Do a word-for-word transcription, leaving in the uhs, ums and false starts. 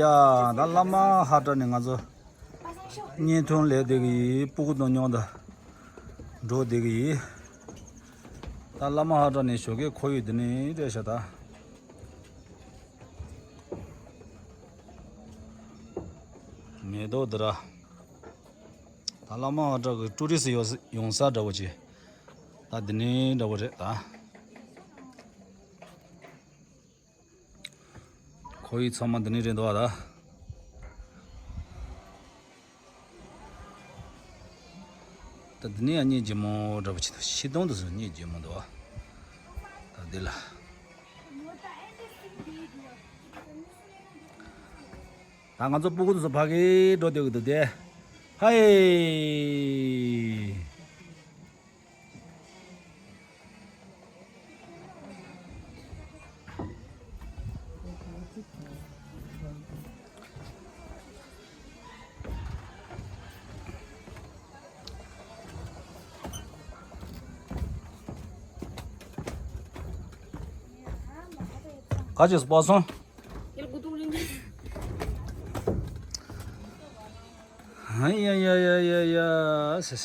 ཡ། ད་བླ་མ་ཧ་ཏྲ་ནས་ང་ཚོ་བརྙན་ཐུང་ལས་བསྡད་ཀྱི་ཡིན། སྤུ་གུ་དང་མཉམ་དུ་འགྲོ་བསྡད་ཀྱི་ཡིན། ད་བླ་མ་ཧ་ཏྲ་ནས་ཞོགས་ཀས་ཁོར་ཡུག་འདི་ནས་རེད་ཤག་ད་མེ་ཏོག་འདི་ར། ད་བླ་མ་ཧ་ཏྲ་གི་ཀྲུ་རི་སི་ཡོང་ས་འདྲ་བོ་ཅིག་ད་འདི་ནས་འདྲ་བོ་རེད་ད། ཁོར་ཡུག་ཚང་མ་འདི་ནས་རེད་འདུག་ཨ་ད། ད་འདི་ནས་ཡང་གཉིད་ལྗིད་མོ་འདྲ་བོ་ཅིག་འདུག་ཤི་སྡོང་དུ་སོང་གཉིད་ལྗིད་མོ་འདུག་ཨ། ད་འདི་ལ། ད་ང་ཚོ་སྤུ་གུ་དེ་ཚོ་ཕ་གིར་འགྲོ་སྡོད་ཀྱི་འདུག་སྟེ། ཧའི། ག་ཅེས་པ་སོང་། ཡ་ཡ་ཡ་ཡ་ཡ་ཟེར།